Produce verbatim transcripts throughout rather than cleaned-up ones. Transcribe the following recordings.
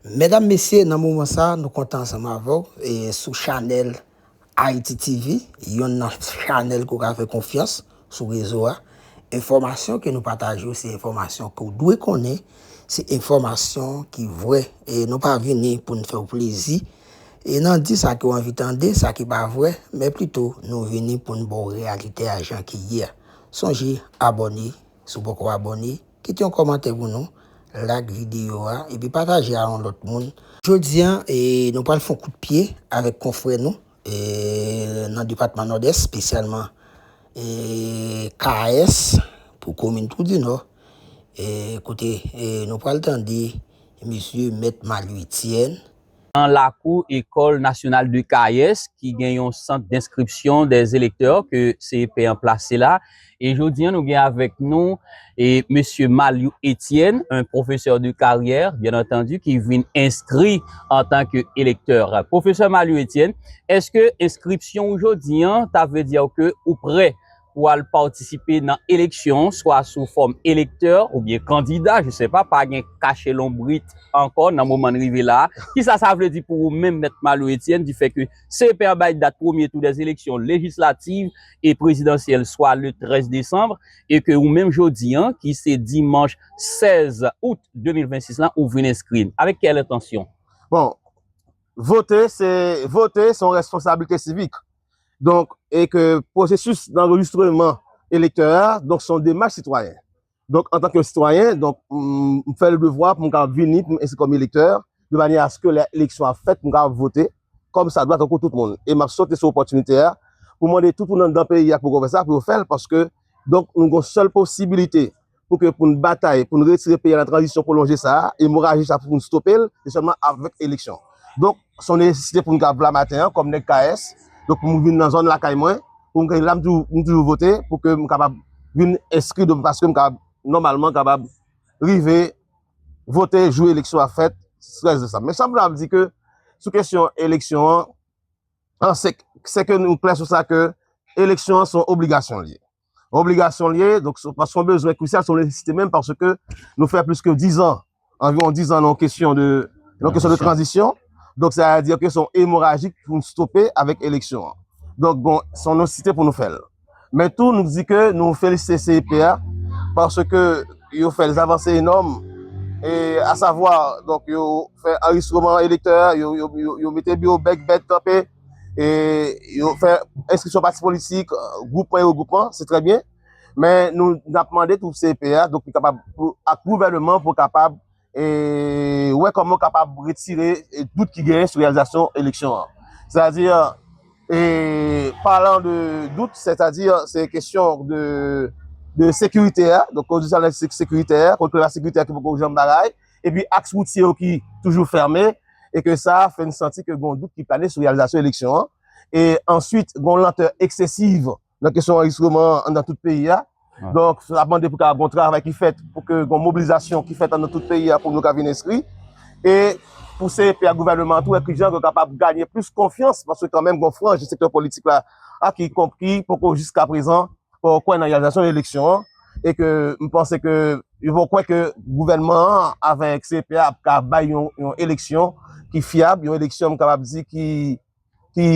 Medam, mesye, nan moman sa, nou kontan ansanm avè w e sou chanèl Haiti T V, yonn nan chanèl ke w ka fè konfyans sou rezo a. Enfòmasyon ke nou pataje w, se enfòmasyon ke w dwe konnen, se enfòmasyon ki vrè. E nou pa vini pou n fè w plezi. E nan di sa ke w anvi tande, sa ki pa vrè, men plito nou vini pou n ba w reyalite a jan ki ye a. Sonje abòne, si w poko abòne, kite yon kòmantè pou nou, like videyo a, epi pataje a yon lòt moun. Jodi a, e, nou pral fè yon kout pye avèk konfrè nou, e, nan depatman Nòdès, espesyalman, e, K A S, pou komin Twou di Nò, e, kote, e, nou pral tande mesye Mèt Malu Etienne. Nan lakou École Nationale de Cayes, ki gen yon sant d'enskripsyon dè elektè ke C E P an plase la. E jodi a, nou gen avèk nou e mesye Maliou Etienne, un professeur de carrière, bien entendu, ki vin enskri antanke elektè. Pwofesè Maliou Etienne, èske enskripsyon ou jodi a, ta vle di ke ou prè pou al patisipe nan eleksyon, swa sou fòm elektè oubyen kandida, je sais pas, pa gen kache lonbrit ankò nan moman n rive la a. Kisa sa vle di pou ou menm, Mèt Maliou Etienne, di fè ke C E P a bay dat premye tou dè eleksyon lejislativ e prezidansyèl, swa le trèz desanm, e ke ou menm jodi a, ki se dimanch sèz out de mil vennsis la, ou vin enskri? Avèk kèl entansyon? Bon, vote, se, vote, se yon responsablite sivik. Donk, e ke pwosesis danrejistreman elektè a, donk, se yon demach sitwayen. Donk, antanke sitwayen, donk, m, m fè le devwa pou m kapab vini, pou m enskri kòm elektè, de manyè aske lè eleksyon ap fèt, pou m kapab vote, kòm sa dwa, tankou tout moun. E m ap sote sou opòtinite a, pou mande tout moun anndan peyi a pou yo fè sa, pou yo fè l, paske, donk, nou gen yon sèl posibilite, pou ke, pou n batay, pou n retire peyi a nan tranzisyon pwolonje sa a, emoraji sa a pou n stope l, se sèlman avèk eleksyon. Donk, se yon nesesite pou n kapab la maten an, kòm nèg K A S, donk pou m vin nan zòn lakay mwen, pou m gen la m toujou, m toujou vote, pou ke m kapab vin enskri, donk paske m kapab, nòmalman, kapab rive vote jou eleksyon a fèt, trèz desanm. Men sa m vle ap di ke, sou kesyon eleksyon an, an, se, se ke nou klè sou sa ke eleksyon an se yon obligasyon li ye. Yon obligasyon li ye, donk, se, paske yon bezwen krisyal, se yon nesesite menm, paske nou fè plis ke diz an, anviwon diz an nan yon kesyon de, nan yon kesyon de tranzisyon. Donk, sa vle di ke se yon emoraji pou n stope avèk eleksyon an. Donk, bon, se yon nesesite pou nou fè l. Men tou, nou di ke nou felisite C E P a, paske yo fè des avancées énormes, e, asavwa, donk, yo fè anrejistreman elektè, yo, yo, yo, yo mete biwo bèk bèt kanpe, e yo fè enskripsyon pati politik, gwoupman e regroupman, se trè byen. Men nou, n ap mande tou C E P a, donk, pou kapab, pou, ak gouvènman, pou kapab, e, wè kòman yo kapab retire, e, dout ki genyen sou reyalizasyon eleksyon an. Sètadi, e, palan de dout, sètadi, se kesyon de, de sekirite a, donk, kondisyon sekirite a, kont la sekirite a ki poko janm bagay, epi aks woutye yo ki toujou fèmen, e ke sa fè n santi ke gen yon dout ki plane sou reyalizasyon eleksyon an. E answit, gen yon lantè eksesiv nan kesyon anrejistreman an anndan tout peyi a. Donk, sa ap mande pou ka gen yon travay ki fèt, pou ke gen yon mobilizasyon ki fèt anndan tout peyi a pou nou ka vin enskri. E pou C E P a, gouvènman an tou, wè kijan yo kapab genyen plis konfyans, paske kanmenm gen yon franj de sektè politik la, a ki, ki poko jiskaprezan, poko kwè nan reyalizasyon eleksyon an, e ke m panse ke yo poko kwè ke gouvènman an avèk C E P a ap ka bay yon, yon eleksyon ki fyab, yon eleksyon m kapab di ki, ki,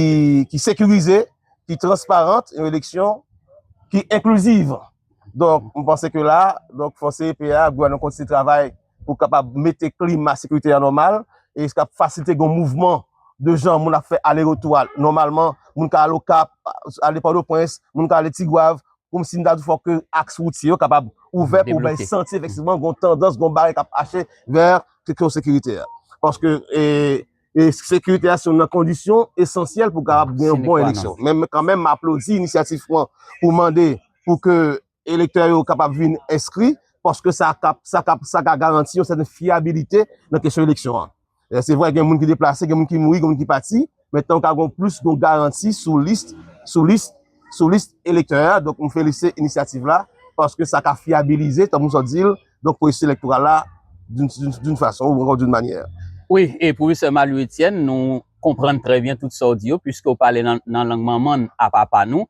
ki sekirize, ki transparant, yon eleksyon ki enkliziv. Donk, m panse ke la, donk, fò C E P a, gouvènman kontinye travay pou kapab mete klima sekirite a nòmal, e sa k ap fasilite gen yon mouvman de jan moun ap fè ale retou a. Nòmalman, moun ka ale Okap, ale Pòtoprens, moun ka ale Tigwav, kòmsi m ta di fò ke aks woutye yo kapab ouvè pou bay santi efektivman gen yon tandans, gen yon bagay k ap mache vè kesyon sekirite a. Paske, e, e sekirite a se youn nan kondisyon esansyèl pou kapab gen yon bon eleksyon. Men, men kanmenm, m aplodi inisyativ lan pou mande pou ke elektè yo kapab vin enskri, paske sa ka, sa ka, sa ka garanti yon sèten fyabilite nan kesyon eleksyon an. E se vre, gen moun ki deplase, gen moun ki mouri, gen moun ki pati, men tan ka gen plis, gen garanti sou lis, sou lis, sou lis elektè a. Donk, m felisite inisyativ la, paske sa ka fyabilize, tankou sa w di l, donk, pwosesis elektoral la, d'une, d'une, d'une façon ou encore d'une manière. Wi, e pwofesè Maliou Etienne, nou konprann trè byen tout sa w di yo, piske w pale nan, nan lang manman n a papa nou.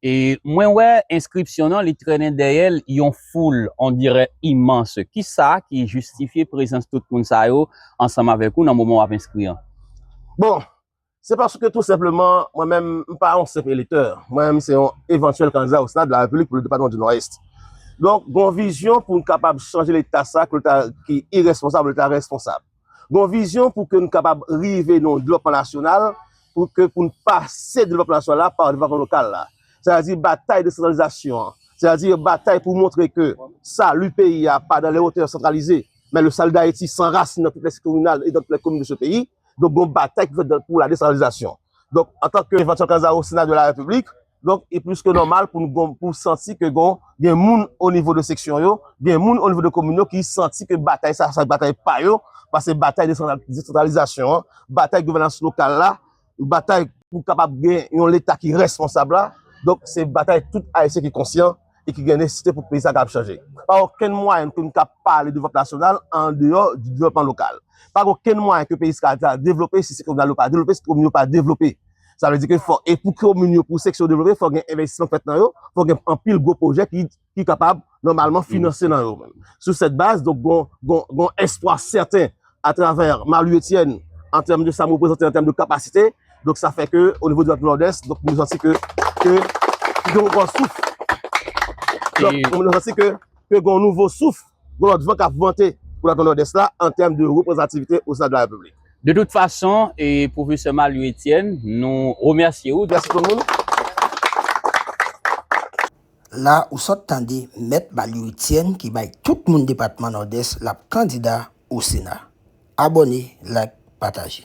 E mwen wè enskripsyon nan, li trennen dèyè l yon foul, on dirè imans. Kisa ki jistifye prezans tout moun sa yo ansanm avèk ou nan moman w ap enskri an? Bon, se paske tou senpleman, mwen menm, m pa yon senp elektè. Mwen menm, se yon evantyèl kandida o Sena de la Repiblik pou le depatman di Nòdès. Donk, gon vizyon pou n kapab chanje leta sa, ke leta ki iresponsab, leta responsab. Gon vizyon pou ke n kapab rive nan yon devlopman nasyonal, pou ke pou n pase devlopman nasyonal la pa devlopman lokal la. Sètadi batay desantralizasyon an. Sètadi batay pou montre ke sali peyi a pa dans les hauteurs centralisées, mais le salut d'Haïti s'enracine dans toutes les cités communales et dans toutes les communes de ce pays. Donk, gon batay ki fèt pou la desantralizasyon. Donk, antanke evantyèl kandida o Sena de la Repiblik, donk, e plis ke nòmal pou nou gon- pou santi ke gon gen moun o nivo de seksyon yo, gen moun o nivo de komin yo ki santi ke batay sa, sa batay pa yo, paske batay desantralizasyon an, batay gouvènans lokal la, batay pou kapab gen yon leta ki responsab la. Donk, se batay tout Ayisyen ki konsyan e ki gen nesesite pou peyi sa kapab chanje. Pa okenn mwayen ke nou ka pale devlopman nasyonal an deyò di devlopman lokal. Pa gen okenn mwayen ke peyi sa ka devlope si se komin yo pa devlope, si komin yo pa devlope. Sa vle di ke fò, e pou komin yo, pou seksyon yo devlope, fò gen envestisman k fèt nan yo, fò gen anpil gwo pwojè ki, ki kapab nòmalman finanse nan yo menm. Sou sèt baz, donk, gon, gon, gon espwa sèten atravè Malu Etienne, an tèm de sa m reprezante, an tèm de kapasite. Donk, sa fè ke, o nivo di Nòdès, donk, nou santi ke, ke, ke gon souf. Donk, nou santi ke, ke gon nouvo souf, gon lòt van k ap vante pou Nòdès la, an tèm de reprezantativite o Sena de la Repiblik. De tout fason, e pwofesè Malu Etienne, nou remèsye ou. Mèsi tout moun. La ou sot tande Mèt Malu Etienne ki bay tout moun depatman Nòdès l ap kandida o Sena. Abòne, like, pataje.